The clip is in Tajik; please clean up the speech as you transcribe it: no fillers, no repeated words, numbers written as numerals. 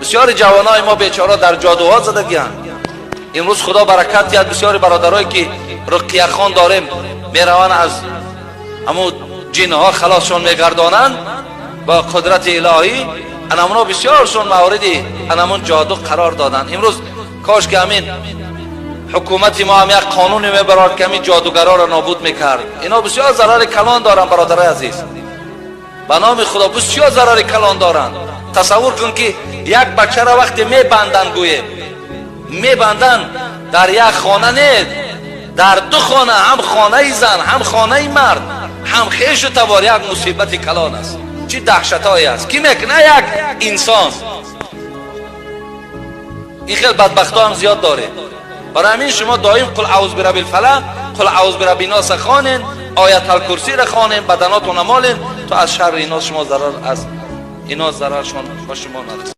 Бисёри ҷавонои мо бечора дар ҷодуҳо задагианд. Имрӯз Худо баракат диҳад, бисёри бародарое ки руқияхон дорем, мераванд, аз ҳамун ҷинҳо халосшон мегардонанд бо қудрати илоҳӣ. Анамуно бисёршон мавриди анамун ҷоду қарор доданд. Имрӯз кош ки ҳамин ҳукумати мо ҳам як қонуне мебарад, ки ҳамин ҷодугароро нобуд мекард. Ино бисёр зарари калон доранд, бародарои азиз, ба номи Худо, бисёр зарари калон доранд. Тасаввур кун, ки як бачаро вақте мебанданд, гӯем, мебанданд дар як хона не, дар ду хона, ҳам хонаи зан, ҳам хонаи мард, ҳам хешу табор, як мусибати калон аст. Чӣ даҳшатое аст, ки мекуна як инсон? Ин хел бадбахтҳо ҳам зиёд дорем. Барои ҳамин шумо доим «Қул аъуз бираббил фалақ», «Қул аъуз бираббин носа» хонен, Ояталкурсиро хонен, баданотона молен, то аз шарри ино шумо зарар, аз ино зараршон ба шумо нарасад.